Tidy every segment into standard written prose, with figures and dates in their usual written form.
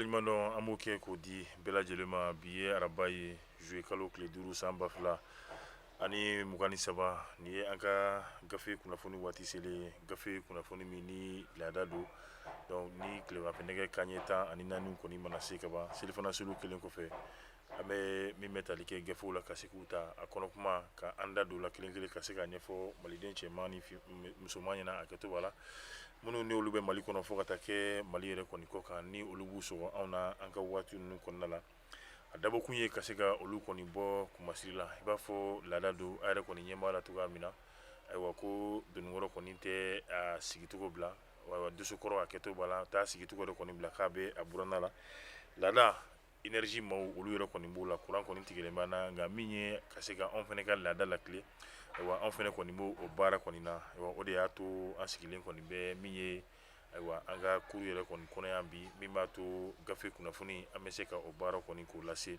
waleɲuman dɔn an b'o kɛ k'o di bɛɛ lajɛlen ma. Bi ye araba ye, juillet kalo tile 5, san 2023. Nin ye an ka gafe kunnafoni waati selen ye, gafe kunnafoni min ni laada don. Donc ni tileganfɛ nɛgɛ kanɲɛ 14 kɔni mana se ka ban, selifana seliw kelen kɔfɛ, an bɛ min bɛ tali kɛ gafew la, ka se k'u ta a kɔnɔ kuma, ka an da don la kelen kelen, ka se k'a ɲɛfɔ maliden cɛman ni musoman ɲɛna, a kɛto b'a la, minnu ni olu bɛ Mali kɔnɔ, fo ka taa kɛ Mali yɛrɛ kɔni kɔ kan, ni olu b'u sɔgɔ anw na an ka waati ninnu kɔnɔna la. A dabɔkun ye ka se ka olu kɔni bɔ kumasiri la. I b'a fɔ laada don, a yɛrɛ kɔni ɲɛ b'a la cogoya min na. Ayiwa, ko dononkɔrɔ kɔni tɛ a sigicogo bila, dosokɔrɔ, a kɛto b'a la, taa sigicogo yɛrɛ kɔni bila k'a bɛ a buranna la. Laada énergie maaw, olu yɛrɛ kɔni b'o la, kuran kɔni tigɛlen b'an na, nka min ye ka se ka anw fana ka laada lakile, ayiwa, anw fana kɔni b'o o baara kɔni na. Ayiwa, o de y'a to an sigilen kɔni bɛ min ye, ayiwa, an ka kuru yɛrɛ kɔni kɔnɔ yan bi, min b'a to gafe kunnafoni an bɛ se ka o baara kɔni k'o lase.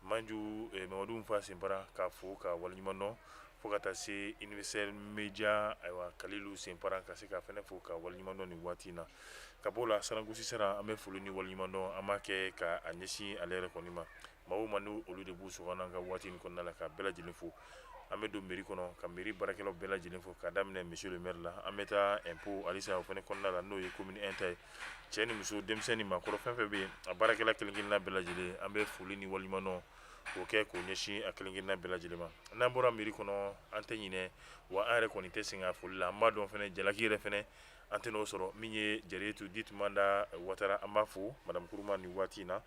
Manju Mamadu Fa Senpara, k'a fo ka waleɲuman dɔn, fo ka taa se Universel Media, ayiwa, Kalilu Senpara, ka se ka fana fo ka waleɲuman dɔn nin waati in na. Ka b'o la, Sarangosi Sara, an bɛ foli ni waleɲuman dɔn an b'a kɛ ka a ɲɛsin ale yɛrɛ kɔni ma. Maa o maa ni olu de b'u sɔgɔ an ka waati in kɔnɔna la, ka bɛɛ lajɛlen fo. An bɛ don mairie kɔnɔ ka mairie baarakɛlaw bɛɛ lajɛlen fo, ka daminɛ monsieur le maire la. An bɛ taa impôt halisa o fana kɔnɔna la, n'o ye commune 1 ta ye. Cɛ ni muso, denmisɛn ni maakɔrɔ, fɛn fɛn bɛ yen, a baarakɛla kelen kelenna bɛɛ lajɛlen, an bɛ foli ni waleɲuman dɔn k'o kɛ k'o ɲɛsin a kelen kelenna bɛɛ lajɛlen ma. N'an bɔra mairie kɔnɔ, an tɛ ɲinɛ wa, an yɛrɛ kɔni tɛ sɛgɛn a foli la. An b'a dɔn fana, jalaki yɛrɛ fana an tɛ n'o sɔrɔ. Min ye Jariyetu dit Manda Watara, an b'a fo, madame Kuruma, nin waati in na.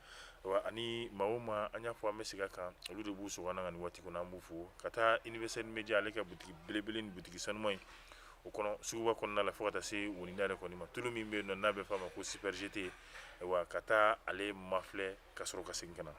Wa ani maa o maa, an y'a fɔ, an bɛ segin a kan, olu de b'u sɔgɔ an na nin waati kɔnɔ, an b'u fo. Ka taa Universel Media, ale ka butigi belebele ni butigi sanuman in o kɔnɔ, suguba kɔnɔna la, fo ka taa se woninda yɛrɛ kɔni ma, tulu min bɛ yen nɔ n'a bɛ f'a ma ko Super GT. Ayiwa, ka taa ale mafilɛ ka sɔrɔ ka segin ka na.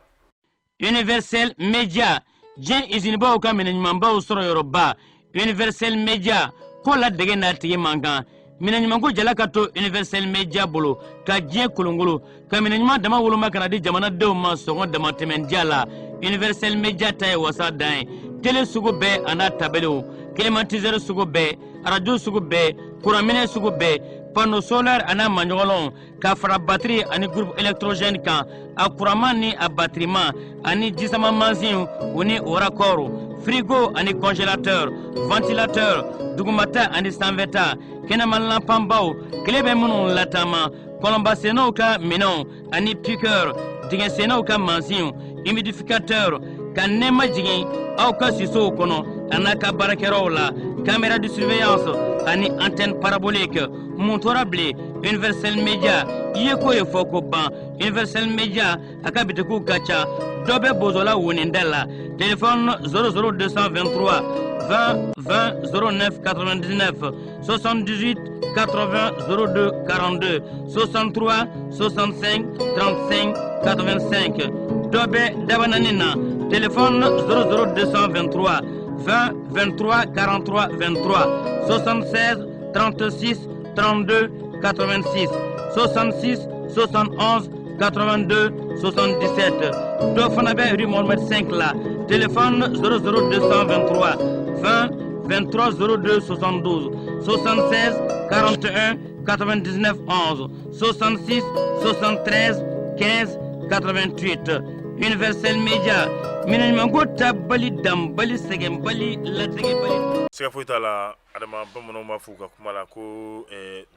Universel Media, diɲɛ izinibaw ka minɛ ɲumanbaw sɔrɔ yɔrɔba. Universel Media ko la dege n'a tigi man kan. Minɛ ɲumanko jala ka to Universel Media bolo ka diɲɛ kolongolo, ka minɛ ɲuman dama woloma ka na di jamanadenw ma sɔngɔ damatɛmɛndiya la. Universel Media ta ye wasa dan ye. Tele sugu bɛɛ a n'a tabelew, climatiseur sugu bɛɛ, arajo sugu bɛɛ, kuranminɛ sugu bɛɛ, panneau solaire a n'a maɲɔgɔnlɔnw, ka fara batiri ani groupe électrogène kan, a kuranman ni a batiriman, ani jisama mansinw, u ni o raccord, frigo ani congélateur, ventilateur, dugumata ani sanfɛta, kɛnɛma lanpanbaw, tile bɛ minnu lataama, kɔlɔnbasennaw ka minɛnw ani piqueur, dingɛsennaw ka mansinw, humidificateur, ka nɛɛma jigin aw ka sisow kɔnɔ a n'a ka baarakɛyɔrɔw la, caméra de surveillance ani antenne parabolique. Mun tora bilen? Universel Media, i ye ko ye fɔ ko ban. Universel Media, a ka bitikiw ka ca. Dɔ bɛ Bozola woninda la, téléphone 00 223 20 20 09 99, 78 80 02 42, 63 65 35 85. Dɔ bɛ Dabanani na, téléphone 00 223 20 23 43 23, 76 36 32 86, 66 71 82 77. Dɔ fana bɛ rue Mohamed 5 la, téléphone 00 223 20 23 02 72, 76 41 99 11, 66 73 15 88. Universel Media, minɛ ɲumanko tabali, danbali, sɛgɛnbali, latigɛbali. Siga foyi t'a la, Adama, bamananw b'a fɔ u ka kuma la ko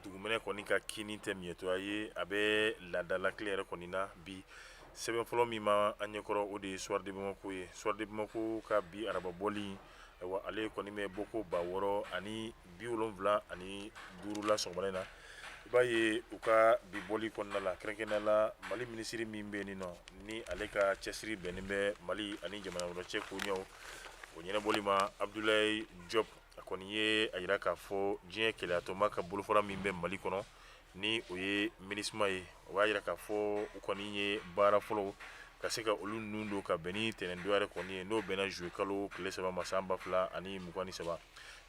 dugumɛnɛ kɔni ka kinni tɛ miɲɛtɔya ye, a bɛ laadalakile yɛrɛ kɔni na. Bi sɛbɛn fɔlɔ min ma an ɲɛkɔrɔ, o de ye Soir de Bamako ye. Soir de Bamako ka bi araba bɔli, ayiwa, ale kɔni bɛ bɔko 6075 la sɔgɔmada in na. I b'a ye u ka bi bɔli kɔnɔna la, kɛrɛnkɛrɛnnenya la, Mali minisiri min bɛ yen nɔ, ni ale ka cɛsiri bɛnnen bɛ Mali ani jamana wɛrɛ cɛ koɲɛw o ɲɛnabɔli ma, Abdoulaye Diop, a kɔni ye a jira k'a fɔ diɲɛ kelenyatɔnba ka bolofara min bɛ Mali kɔnɔ, ni o ye MINUSMA ye, o b'a jira k'a fɔ u kɔni ye baara fɔlɔ ka se ka olu ninnu don ka bɛn ni tɛnɛndon yɛrɛ kɔni ye, n'o bɛnna juillet kalo tile 3 ma, san 2023.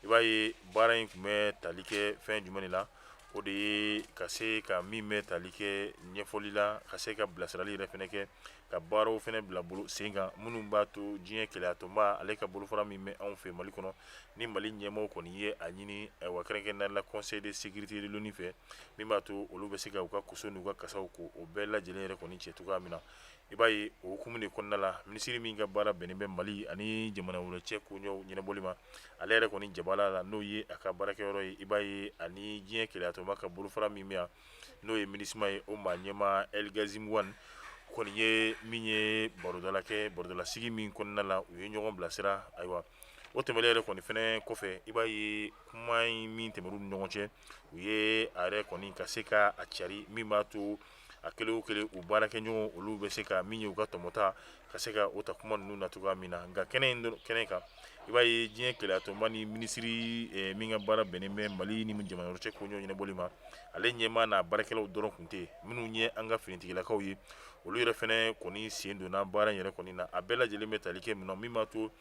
I b'a ye baara in tun bɛ tali kɛ fɛn jumɛn de la? O de ye ka se ka min bɛ tali kɛ ɲɛfɔli la, ka se ka bilasirali yɛrɛ fɛnɛ kɛ, ka baaraw fɛnɛ bila bolo sen kan minnu b'a to diɲɛ kelenyatɔnba ale ka bolofara min bɛ anw fɛ Mali kɔnɔ, ni Mali ɲɛmaaw kɔni ye a ɲini, ayiwa, kɛrɛnkɛrɛnnenya la Conseil de sécurité de l'ONU fɛ, min b'a to olu bɛ se ka u ka koso n'u ka kasaw ko o bɛɛ lajɛlen yɛrɛ kɔni cɛ cogoya min na. I b'a ye o hukumu de kɔnɔna la, minisiri min ka baara bɛnnen bɛ Mali ani jamana wɛrɛ cɛ koɲɛw ɲɛnabɔli ma, ale yɛrɛ kɔni jabala la, n'o ye a ka baarakɛyɔrɔ ye. I b'a ye ani diɲɛ kelenyatɔnba ka bolofara min bɛ yan, n'o ye MINUSMA ye, o maa ɲɛmaa El Ghazouani kɔni ye min ye barodala kɛ, barodalasigi min kɔnɔna la u ye ɲɔgɔn bilasira. Ayiwa, o tɛmɛnen yɛrɛ kɔni fɛnɛ kɔfɛ, i b'a ye kuma in min tɛmɛn'u ni ɲɔgɔn cɛ, u ye a yɛrɛ kɔni ka se ka a cari, min b'a to a kelen o kelen u baarakɛɲɔgɔn olu bɛ se ka min ye u ka tɔmɔta ka se ka o ta kuma ninnu na cogoya min na. Nka kɛnɛ in kɛnɛ kan, i b'a ye diɲɛ kelenyatɔnba ni minisiri min ka baara bɛnnen bɛ Mali ni jamana wɛrɛ cɛ koɲɛw ɲɛnabɔli ma, ale ɲɛmaa n'a baarakɛlaw dɔrɔn tun tɛ. Minnu ye an ka finitigilakaw ye, olu yɛrɛ fɛnɛ kɔni sen donna baara in yɛrɛ kɔni na. A bɛɛ lajɛlen bɛ tali kɛ min na, min b'a to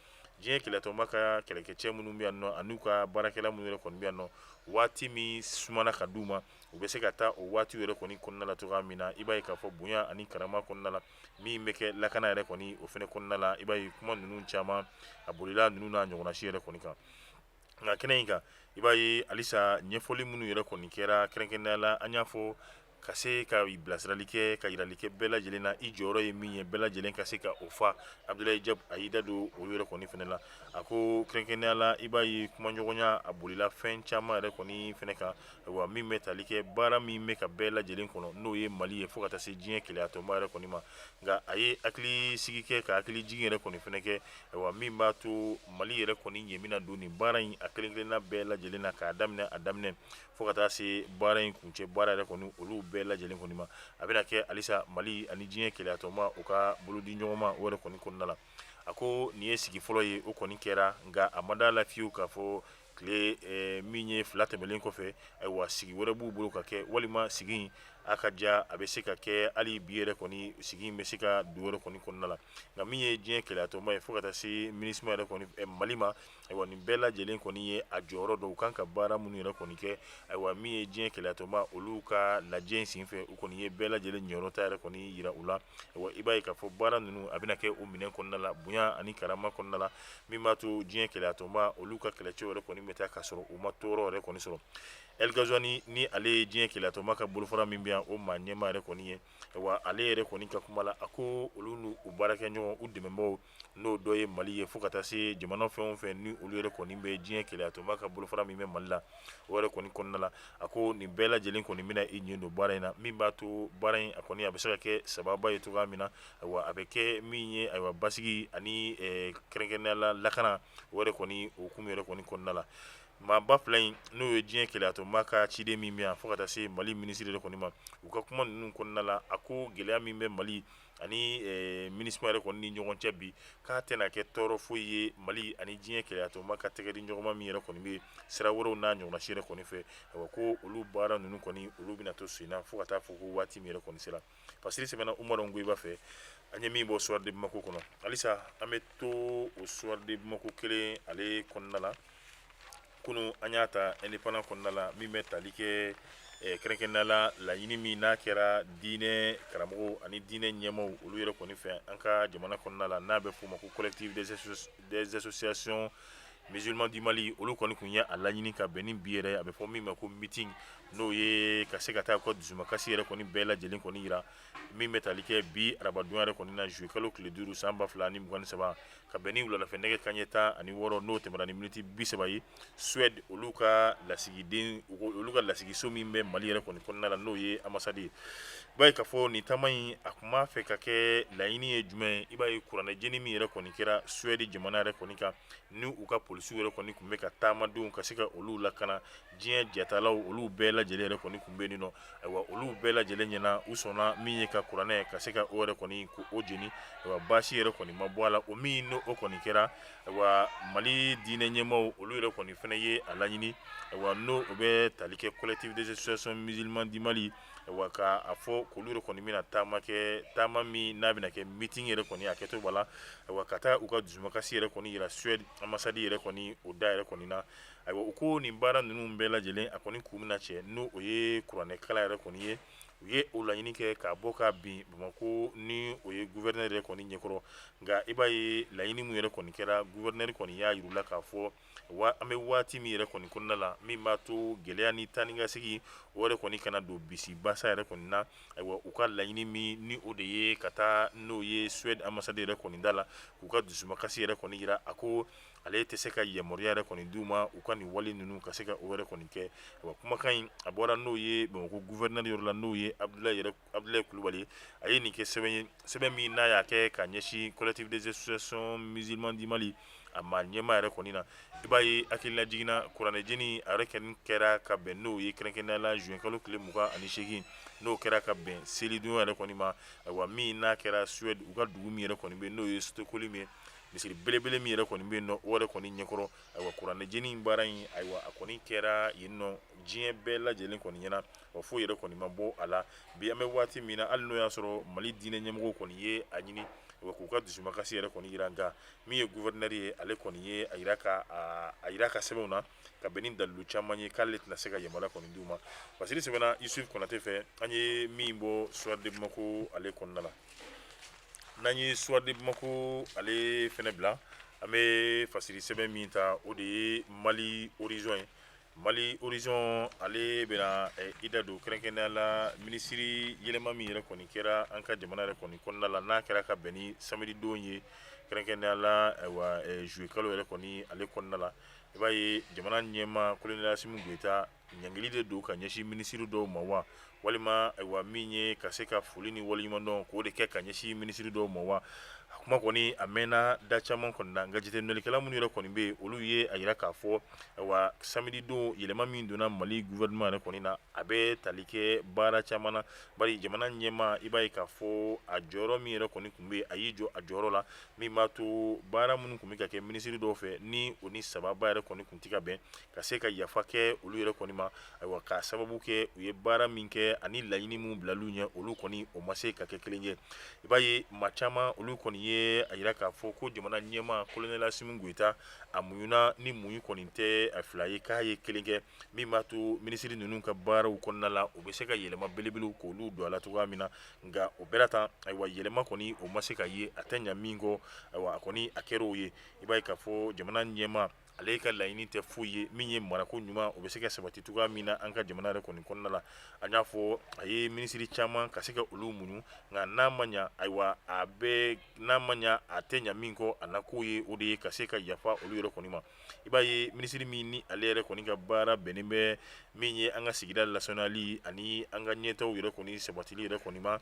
diɲɛ kelenyatɔnba ka kɛlɛkɛcɛ minnu bɛ yan nɔ an'u ka baarakɛla minnu yɛrɛ kɔni bɛ yan nɔ, waati min sumana ka d'u ma, u bɛ se ka taa o waati yɛrɛ kɔni kɔnɔna la cogoya min na. I b'a ye k'a fɔ bonya ani karama kɔnɔna la, min bɛ kɛ lakana yɛrɛ kɔni o fɛnɛ kɔnɔna la, i b'a ye kuma ninnu caman a bolila ninnu n'a ɲɔgɔnna si yɛrɛ kɔni kan. Nka kɛnɛ in kan, i b'a ye halisa ɲɛfɔli minnu yɛrɛ kɔni kɛra, kɛrɛnkɛrɛnnenya la an y'a fɔ ka se ka bilasirali kɛ, ka yirali kɛ bɛɛ lajɛlen na, i jɔyɔrɔ ye min ye, bɛɛ lajɛlen ka se ka o fa. Abdoulaye Diop a y'i da don olu yɛrɛ kɔni fɛnɛ la. A ko kɛrɛnkɛrɛnnenya la, i b'a ye kumaɲɔgɔnya a bolila fɛn caman yɛrɛ kɔni fɛnɛ kan. Ayiwa, min bɛ tali kɛ baara min bɛ ka bɛɛ lajɛlen kɔnɔ, n'o ye Mali ye fo ka taa se diɲɛ kelenyatɔnba yɛrɛ kɔni ma. Nka a ye hakili sigi kɛ, ka hakili jigin yɛrɛ kɔni fɛnɛ kɛ. Ayiwa, min b'a to Mali yɛrɛ kɔni ɲɛ bɛna don nin baara in a kelen kelenna bɛɛ lajɛlen na, k'a daminɛ a daminɛ fo ka taa se baara in kuncɛ baara yɛrɛ kɔni olu bɛɛ lajɛlen kɔni ma, a bɛna kɛ halisa Mali ani diɲɛ kelenyatɔnba u ka bolodi ɲɔgɔn ma o yɛrɛ kɔni kɔnɔna la. A ko nin ye sigi fɔlɔ ye, o kɔni kɛra, nka a ma da la fiyewu k'a fɔ tile min ye 2 tɛmɛlen kɔfɛ, ayiwa, sigi wɛrɛ b'u bolo ka kɛ, walima sigi a ka ja a bɛ se ka kɛ hali bi yɛrɛ kɔni sigi bɛ se ka don yɛrɛ kɔni kɔnɔna la. Nka min ye diɲɛ kelenyatɔnba ye fo ka taa se MINUSMA yɛrɛ kɔni Mali ma, ayiwa, nin bɛɛ lajɛlen kɔni ye a jɔyɔrɔ dɔw kan ka baara minnu yɛrɛ kɔni kɛ. Ayiwa, min ye diɲɛ kelenyatɔnba olu ka lajɛ in senfɛ, u kɔni ye bɛɛ lajɛlen ɲɔyɔrɔ ta yɛrɛ kɔni yira u la. Ayiwa, i b'a ye k'a fɔ baara ninnu a bɛna kɛ o minɛn kɔnɔna la, bonya ani karama kɔnɔna la, min b'a to diɲɛ kelenyatɔnba olu ka kɛlɛcɛw yɛrɛ kɔni bɛ taa ka sɔrɔ u ma tɔɔrɔ yɛrɛ kɔni sɔrɔ. El Ghazouani ni ale ye diɲɛ kelenyatɔnba ka bolofara min bɛ yan, o maa ɲɛmaa yɛrɛ kɔni ye. Ayiwa, ale yɛrɛ kɔni ka kuma la, a ko olu n'u baarakɛɲɔgɔn, u dɛmɛbaaw, n'o dɔ ye Mali ye fo ka taa se jamana fɛn o fɛn ni olu yɛrɛ kɔni bɛ diɲɛ kelenyatɔnba ka bolofara min bɛ Mali la, o yɛrɛ kɔni kɔnɔna la, a ko nin bɛɛ lajɛlen kɔni bɛna i ɲɛ don baara in na, min b'a to baara in a kɔni a bɛ se ka kɛ sababa ye cogoya min na. Ayiwa, a bɛ kɛ min ye, ayiwa, basigi ani kɛrɛnkɛrɛnnenya la lakana, o yɛrɛ kɔni o hukumu yɛrɛ kɔni kɔnɔna la. Maaba fila in, n'o ye diɲɛ kelenyatɔnba ka ciden min bɛ yan fo ka taa se Mali minisiri yɛrɛ kɔni ma, u ka kuma ninnu kɔnɔna la, a ko gɛlɛya min bɛ Mali ani MINUSMA yɛrɛ kɔni ni ɲɔgɔn cɛ bi, k'a tɛna kɛ tɔɔrɔ foyi ye Mali ani diɲɛ kelenyatɔnba ka tɛgɛ di ɲɔgɔnma min yɛrɛ kɔni bɛ sira wɛrɛw n'a ɲɔgɔnna si yɛrɛ kɔni fɛ. Ayiwa, ko olu baara ninnu kɔni olu bɛna to sen na fo ka taa fɔ ko waati min yɛrɛ kɔni sera. Fasiri sɛbɛnna Umaru Ngoyiba fɛ, an ye min bɔ Soir de Bamako kɔnɔ. Halisa an bɛ to o Soir de Bamako kelen ale kɔnɔna la. Kunun an y'a ta Indépendant kɔnɔna la, min bɛ tali kɛ kɛrɛnkɛrɛnnenya la laɲini min n'a kɛra diinɛ karamɔgɔw ani diinɛ ɲɛmaaw olu yɛrɛ kɔni fɛ an ka jamana kɔnɔna la, n'a bɛ f'o ma ko collectif des associations musulmans du Mali, olu kɔni tun ye a laɲini ka bɛn ni bi yɛrɛ a bɛ fɔ min ma ko meeting, n'o ye ka se ka taa u ka dusumakasi yɛrɛ kɔni bɛɛ lajɛlen kɔni yira, min bɛ tali kɛ bi arabadon yɛrɛ kɔni na, juillet kalo tile 5 san 2023, ka bɛn ni wuladafɛ nɛgɛ kanɲɛ 16 n'o tɛmɛna ni miniti 30 ye, Suède olu ka lasigiden, olu ka lasigiso min bɛ Mali yɛrɛ kɔni kɔnɔna la, n'o ye ambassade ye. I b'a ye k'a fɔ nin taama in a tun b'a fɛ ka kɛ laɲini ye jumɛn ye? I b'a ye kuranɛ jeni min yɛrɛ kɔni kɛra Suède jamana yɛrɛ kɔni kan, ni u ka polisiw yɛrɛ kɔni tun bɛ ka taamadenw ka se ka olu lakana, diɲɛ jatalaw olu bɛɛ lajɛlen yɛrɛ kɔni tun bɛ yen nɔ. Ayiwa, olu bɛɛ lajɛlen ɲɛna, u sɔnna min ye ka kuranɛ ka se ka o yɛrɛ kɔni ko o jeni. Ayiwa, baasi yɛrɛ kɔni ma bɔ a la o min n'o kɔni kɛra. Ayiwa, Mali diinɛ ɲɛmaaw olu yɛrɛ kɔni fana ye a laɲini, ayiwa, n'o o bɛ tali kɛ collectif des associations musulmans du Mali Wa ka a fɔ k'olu yɛrɛ kɔni bɛna taama kɛ, taama min n'a bɛna kɛ meeting yɛrɛ kɔni, a kɛcogo b'a la. Ayiwa, ka taa u ka dusumakasi yɛrɛ kɔni yira Suède ambassade yɛrɛ kɔni o da yɛrɛ kɔni na. Ayiwa, u ko nin baara ninnu bɛɛ lajɛlen a kɔni kun bɛna cɛ n'o o ye kuranɛkala yɛrɛ kɔni ye. U ye o laɲini kɛ k'a bɔ ka bin Bamakɔ ni o ye gouverneur yɛrɛ kɔni ɲɛkɔrɔ. Nka i b'a ye laɲini min yɛrɛ kɔni kɛra, gouverneur kɔni y'a yir'u la k'a fɔ wa an bɛ waati min yɛrɛ kɔni kɔnɔna la, min b'a to gɛlɛya ni taa ni ka segin o yɛrɛ kɔni kana don bisi basa yɛrɛ kɔni na. Ayiwa, u ka laɲini min ni o de ye ka taa n'o ye Suède ambassade yɛrɛ kɔni da la k'u ka dusumakasi yɛrɛ kɔni yira, a ko ale tɛ se ka yamaruya yɛrɛ kɔni d'u ma u ka nin wale ninnu ka se ka o yɛrɛ kɔni kɛ. Ayiwa, kumakan in a bɔra n'o ye Bamakɔ gouverneur yɔrɔ la, n'o ye Abdoulaye Kulubali. A ye nin kɛ sɛbɛn ye, sɛbɛn min n'a y'a kɛ ka ɲɛsin Collectif des associations musulmanes du Mali a maa ɲɛmaa yɛrɛ kɔni na. I b'a ye hakilila jiginna kuranɛ jeni a yɛrɛ kɔni kɛra ka bɛn n'o ye kɛrɛnkɛrɛnnenya la juin kalo tile 28, n'o kɛra ka bɛn selidon yɛrɛ kɔni ma. Ayiwa, min n'a kɛra Suède u ka dugu min yɛrɛ kɔni bɛ n'o ye Stockholm ye, misiri belebele min yɛrɛ kɔni bɛ yen nɔ, o yɛrɛ kɔni ɲɛkɔrɔ. Ayiwa, kuranɛ jeni baara in, ayiwa, a kɔni kɛra yen nɔ diɲɛ bɛɛ lajɛlen kɔni ɲɛna, wa foyi yɛrɛ kɔni ma bɔ a la. Bi an bɛ waati min na, hali n'o y'a sɔrɔ Mali diinɛ ɲɛmɔgɔw kɔni ye a ɲini wa k'u ka dusumakasi yɛrɛ kɔni yira, nka min ye gouverneur ye, ale kɔni ye a yira ka a yira ka sɛbɛnw na ka bɛn ni dalilu caman ye k'ale tɛna se ka yamaruya kɔni d'u ma. Fasiri sɛbɛnna Yusuf Konate fɛ, an ye min bɔ Soir de Bamako ale kɔnɔna la. N'an ye Soir de Bamako ale fɛnɛ bila, an bɛ fasiri sɛbɛn min ta, o de ye Mali Horizon ye. Mali Horizon ale bɛna i da don kɛrɛnkɛrɛnnenya la minisiri yɛlɛma min yɛrɛ kɔni kɛra an ka jamana yɛrɛ kɔni kɔnɔna la, n'a kɛra ka bɛn ni samedi don ye, kɛrɛnkɛrɛnnenya la ayiwa juillet kalo yɛrɛ kɔni ale kɔnɔna la. I b'a ye jamana ɲɛmaa colonel Assimi Goïta ɲangili de don ka ɲɛsin minisiri dɔw ma wa, walima ayiwa min ye ka se ka foli ni waleɲumandɔn k'o de kɛ ka ɲɛsin minisiri dɔw ma wa. A kuma kɔni a mɛnna da caman kɔni na, nka jateminɛlikɛla minnu yɛrɛ kɔni bɛ yen, olu ye a yira k'a fɔ ayiwa samedi don yɛlɛma min donna Mali gouvernement yɛrɛ kɔni na, a bɛ tali kɛ baara caman na. Bari jamana ɲɛmaa, i b'a ye k'a fɔ a jɔyɔrɔ min yɛrɛ kɔni tun bɛ yen, a y'i jɔ a jɔyɔrɔ la, min b'a to baara minnu tun bɛ ka kɛ minisiri dɔw fɛ ni o ni sababa yɛrɛ kɔni tun tɛ ka bɛn, ka se ka yafa kɛ olu yɛrɛ kɔni ma. Ayiwa, k'a sababu kɛ u ye baara min kɛ ani laɲini minnu bilal'u ɲɛ, olu kɔni o ma se ka kɛ kelen ye. I b'a ye maa caman olu kɔni ye a yira k'a fɔ ko jamana ɲɛmaa colonel Assimi Goïta a muɲuna ni muɲu kɔni tɛ a fila ye, k'a ye kelen kɛ min b'a to minisiri ninnu ka baaraw kɔnɔna la u bɛ se ka yɛlɛma belebelew k'olu don a la cogoya min na. Nka o bɛɛ ta, ayiwa, yɛlɛma kɔni o ma se ka ye, a tɛ ɲa min kɔ. Ayiwa, a kɔni a kɛra o ye. I b'a ye k'a fɔ jamana ɲɛmaa ale ka laɲini tɛ foyi ye min ye marako ɲuman o bɛ se ka sabati cogoya min na an ka jamana yɛrɛ kɔni kɔnɔna la. An y'a fɔ a ye minisiri caman ka se ka olu muɲu, nka n'a ma ɲa, ayiwa, a bɛ n'a ma ɲa a tɛ ɲa min kɔ, a na ko ye o de ye ka se ka yafa olu yɛrɛ kɔni ma. I b'a ye minisiri min ni ale yɛrɛ kɔni ka baara bɛnnen bɛ min ye an ka sigida lasaniyali ani an ka ɲɛtaaw yɛrɛ kɔni sabatili yɛrɛ kɔni ma,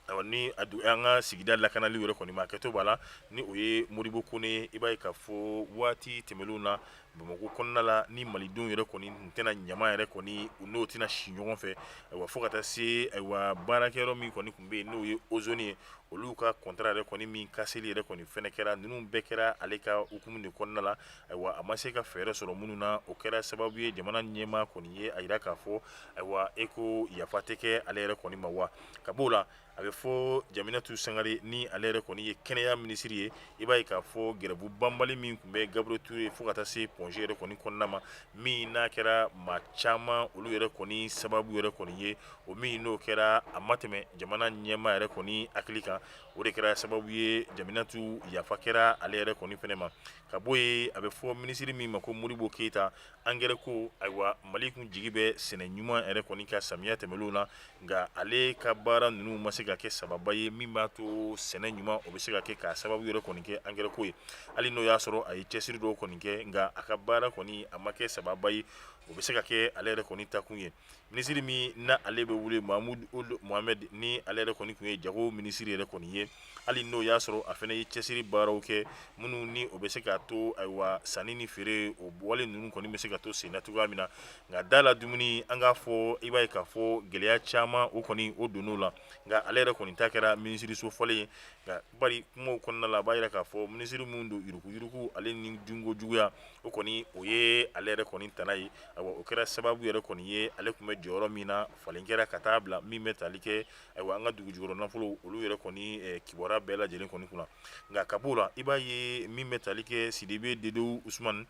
ayiwa, ni a an ka sigida lakanali yɛrɛ kɔni ma, a kɛtɔ b'a la, ni o ye Modibo Kone ye. I b'a ye k'a fɔ waati tɛmɛnlenw na Bamakɔ kɔnɔna la, ni malidenw yɛrɛ kɔni tun tɛna ɲama yɛrɛ kɔni n'o tɛna si ɲɔgɔn fɛ. Ayiwa, fo ka taa se ayiwa baarakɛyɔrɔ min kɔni tun bɛ yen n'o ye Ozone ye, olu ka contrat yɛrɛ kɔni min kaseli yɛrɛ kɔni fɛnɛ kɛra, ninnu bɛɛ kɛra ale ka hukumu de kɔnɔna la. Ayiwa, a ma se ka fɛɛrɛ sɔrɔ minnu na, o kɛra sababu ye jamana ɲɛmaa kɔni ye a yira k'a fɔ ayiwa e ko yafa tɛ kɛ ale yɛrɛ kɔni ma wa. Ka b'o la, a bɛ fɔ Jaminatu Sangare ni ale yɛrɛ kɔni ye kɛnɛya minisiri ye, i b'a ye k'a fɔ gɛrɛbu banbali min tun bɛ Gabriel Touré fo ka taa se Point G yɛrɛ kɔni kɔnɔna ma, min n'a kɛra maa caman olu yɛrɛ kɔni sababu yɛrɛ kɔni ye, o min n'o kɛra a ma tɛmɛ jamana ɲɛmaa yɛrɛ kɔni hakili kan, o de kɛra sababu ye Jaminatu yafa kɛra ale yɛrɛ kɔni fɛnɛ ma. Ka bɔ yen, a bɛ fɔ minisiri min ma ko Modibo Keyita, angɛrɛ ko, ayiwa, Mali kun jigi bɛ sɛnɛ ɲuman yɛrɛ kɔni ka samiya tɛmɛnlenw na, nka ale ka baara ninnu ma se ka kɛ sababa ye min b'a to sɛnɛ ɲuman o bɛ se ka kɛ k'a sababu yɛrɛ kɔni kɛ angɛrɛ ko ye. Hali n'o y'a sɔrɔ a ye cɛsiri dɔw kɔni kɛ, nka a ka baara kɔni a ma kɛ sababa ye o bɛ se ka kɛ ale yɛrɛ kɔni takun ye. Minisiri min na ale bɛ wele Mahamudu Ould Mohamed, ni ale yɛrɛ kɔni tun ye jago minisiri yɛrɛ kɔni ye, hali n'o y'a sɔrɔ a fana ye cɛsiri baaraw kɛ minnu ni o bɛ se k'a to ayiwa sanni ni feere o wale ninnu kɔni bɛ se ka to senna cogoya min na. Nka da la dumuni, an k'a fɔ i b'a ye k'a fɔ gɛlɛya caman o kɔni o donn'o la, nka ale yɛrɛ kɔni ta kɛra minisiriso fɔlen ye. Nka bari kumaw kɔnɔna la, a b'a jira k'a fɔ minisiri minnu don yuruguyurugu ale ni dunko juguya, o kɔni o ye ale yɛrɛ kɔni tana ye. Ayiwa, o kɛra sababu yɛrɛ kɔni ye ale tun bɛ bɛ jɔyɔrɔ min na, falen kɛra ka taa bila min bɛ tali kɛ ayiwa an ka dugu jukɔrɔ nafolo olu yɛrɛ kɔni kibaruya bɛɛ lajɛlen kɔni kunna. Nka ka b'o la, i b'a ye min bɛ tali kɛ Sidibe Dedewu Usumani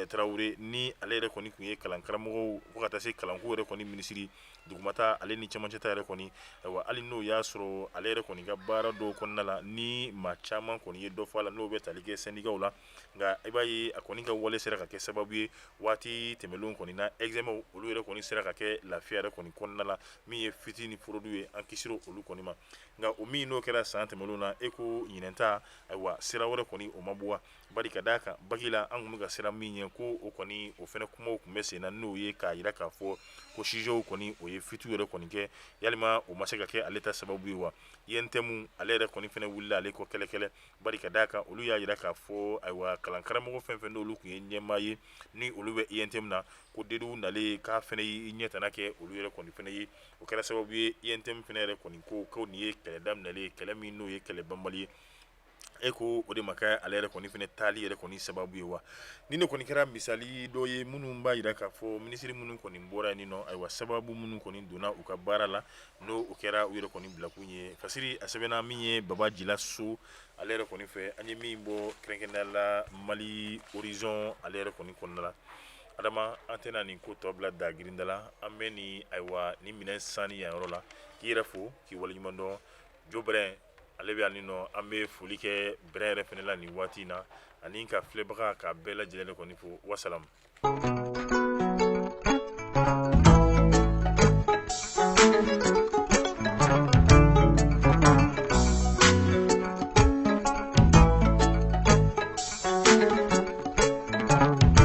Tarawele, ni ale yɛrɛ kɔni tun ye kalankaramɔgɔw fo ka taa se kalanko yɛrɛ kɔni minisiri dugumata ale ni cɛmancɛta yɛrɛ kɔni, ayiwa hali n'o y'a sɔrɔ ale yɛrɛ kɔni ka baara dɔw kɔnɔna la ni maa caman kɔni ye dɔ fɔ a la, n'o bɛ tali kɛ sɛndikaw la. Nka i b'a ye a kɔni ka wale sera ka kɛ sababu ye waati tɛmɛnlenw kɔni na, examen olu yɛrɛ kɔni sera ka kɛ lafiya yɛrɛ kɔni kɔnɔna la, min ye fuite ni fraude ye, an kisira olu kɔni ma. Nka o min n'o kɛra san tɛmɛnlenw na, e ko ɲinɛnta, ayiwa sira wɛrɛ kɔni o ma bɔ wa? Bari ka d'a kan baki la, an tun bɛ ka siran min ɲɛ ko o kɔni o fana kumaw tun bɛ sen na, n'o ye k'a jira k'a fɔ ko sujetw kɔni o ye fuite yɛrɛ kɔni kɛ, yalima o ma se ka kɛ ale ta sababu ye wa? UNTM ale yɛrɛ kɔni fana wulila ale kɔ kɛlɛkɛlɛ, bari ka d'a kan olu y'a jira k'a fɔ ayiwa kalankaramɔgɔ fɛn fɛn n'olu tun ye ɲɛmaa ye ni olu bɛ UNTM na, ko Dedewu nalen k'a fana y'i ɲɛ tana kɛ olu yɛrɛ kɔni fana ye. O kɛra sababu ye UNTM fana yɛrɛ kɔni ko nin ye kɛlɛ daminɛlen ye, kɛlɛ min n'o ye kɛlɛ banbali ye. E ko o de ma kɛ ale yɛrɛ kɔni fana taali yɛrɛ kɔni sababu ye wa? Ni ne kɔni kɛra misali dɔ ye minnu b'a jira k'a fɔ minisiri minnu kɔni bɔra yen nɔ, ayiwa sababu minnu kɔni donna u ka baara la, n'o o kɛra u yɛrɛ kɔni bilakun ye. Fasiri a sɛbɛnna min ye Baba Jila So ale yɛrɛ kɔni fɛ, an ye min bɔ kɛrɛnkɛrɛnnenya la Mali Horizon ale yɛrɛ kɔni kɔnɔna la. Adama, an tɛna nin ko tɔ bila da girinda la, an bɛ nin ayiwa nin minɛn sanni yan yɔrɔ la k'i yɛrɛ fo k'i waleɲuman dɔn. Jo Brɛn ale bɛ yan nɔ, an bɛ foli kɛ Brɛn yɛrɛ fana la nin waati in na, ani ka filɛbaga ka bɛɛ lajɛlen kɔni fo. Wasalam.